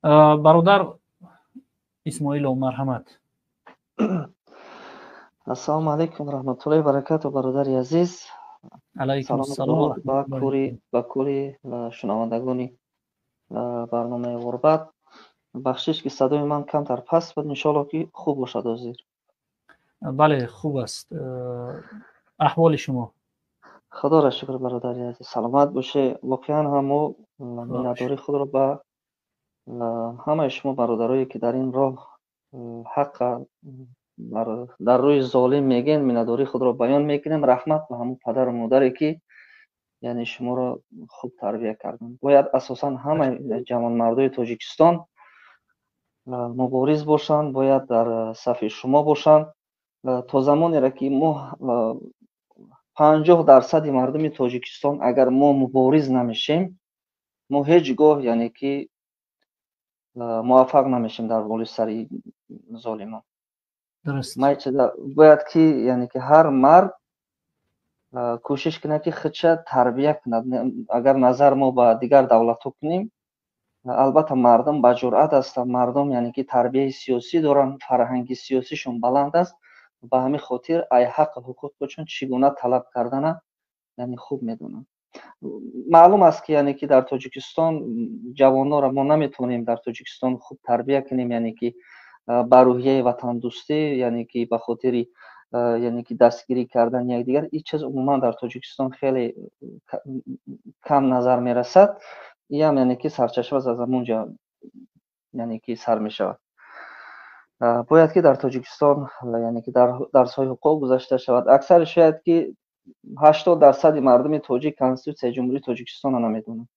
Бародар Исмоилов, марҳамат. Ассалому алайкум раҳматуллоҳи баракату, бародари азиз. Алайкум ассалом. Ба кури шунавандагони барномаи Ғурбат. Бахшиш, ки садои ман камтар паст буд, иншоалло, ки хуб бошад ҳозир. Бале, хуб аст. Аҳволи шумо? Худоро шукр, бародари азиз, саломат боше. Воқеан ҳам мо миннатдории худро ба ҳамаи шумо бародарое, ки дар ин роҳ ҳаққа дар рӯи золим мегӯен, миннатдории худро баён мекунем. Раҳмат ба ҳамон падару модаре, ки яъне шуморо хуб тарбия карданд. Бояд асосан ҳамаи ҷавонмардои Тоҷикистон мубориз бошанд, бояд дар сафи шумо бошанд. То замонеро, ки мо 50 дарсади мардуми Тоҷикистон агар мо мубориз намешем, мо ҳеҷ гоҳ яъне ки муваффақ намешем дар болои сари золимон. Бояд ки яъне ки ҳар мард кӯшиш кунад, ки худша тарбия кунад. Агар назар мо ба дигар давлатҳо кунем, албатта, мардум ба ҷуръат ҳастанд, мардум яъне ки тарбияи сиёсӣ доранд, фарҳанги сиёсишон баланд аст. Ба ҳамин хотир ай ҳаққу ҳуқуқашон чӣ гуна талаб кардана яъне хуб медонанд. Маълум аст, ки яъне ки дар Тоҷикистон ҷавононро мо наметавонем дар Тоҷикистон хуб тарбия кунем, яъне ки ба рӯҳияи ватандӯстӣ, яъне ки ба хотири яъне ки дастгирӣ кардани якдигар. Ин чиз умуман дар Тоҷикистон хеле кам назар мерасад. Иам яъне ки сарчашма аз ҳамунҷа яъне ки сар мешавад. Бояд ки дар Тоҷикистон яъне ки дар дарсҳои ҳуқуқ гузашта шавад. Аксари, шояд ки 80 дарсади мардуми тоҷик Конститутсияи Ҷумҳурии Тоҷикистонро намедонанд.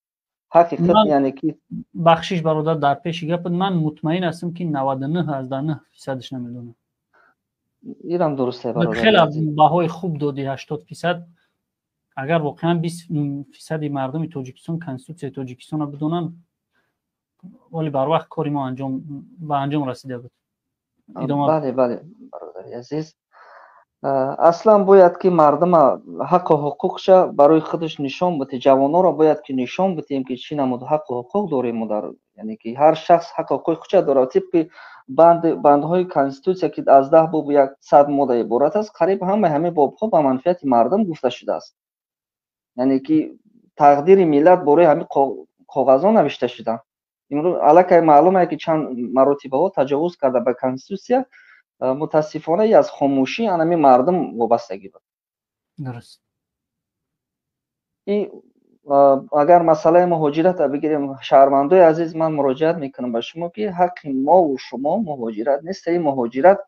Ҳақиқат яъне ки Бахшиш, бародар, дар пеши гапат, ман мутмаин ҳастам, ки 99,9 фисадаш намедонам. Ирам дурусте. Хеле баҳои хуб додӣ, 80 фисад. Агар воқеан 20 фисади мардуми Тоҷикистон Конститутсияи Тоҷикистонро бидонанд, вале барвақт кори мо ба анҷом расида буд. Бале, бародари азиз, аслан бояд ки мардума ҳаққу ҳуқуқша барои худаш нишон бите. Ҷавононро бояд ки нишон битем, ки чӣ намуд ҳаққу ҳуқуқ дорем. Дар яъне ки ҳар шахс ҳаққу ҳуқуқи худша дорад. Тибқи бандҳои Конститутсия, ки аз 10 бобу 100 модда иборат аст, қариб ҳамаи ҳамин бобҳо ба манфиати мардум гуфта шудааст. Яъне ки тақдири миллат бораи ҳамин коғазҳо навишта шуданд. Имрӯз аллакай маълум е, ки чанд маротибаҳо таҷовуз карда ба Конститутсия. Мутаассифона, аз хомӯшӣ анами мардум вобастагӣ буд. И агар масъалаи муҳоҷиратро бигирем, шаҳрвандои азиз, ман муроҷиат мекунам ба шумо, ки ҳаққи мову шумо муҳоҷират нест. Ин муҳоҷират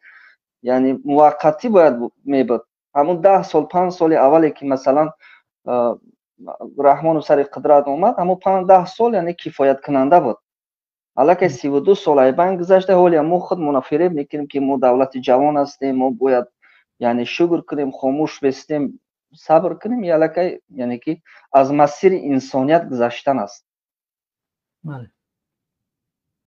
яъне муваққатӣ бояд мебуд. Ҳамун 10 сол, 5 соли аввале, ки масалан Раҳмонов сари қудрат омад, ҳамун 5, 10 сол яъне кифояткунанда буд. Аллакай 32 сол айбан гузашта, ҳоле мо худмона фиреб мекунем, ки мо давлати ҷавон ҳастем, мо бояд яъне шукр кунем, хомӯш бестем, сабр кунем. И аллакай яъне ки аз масири инсоният гузаштан аст.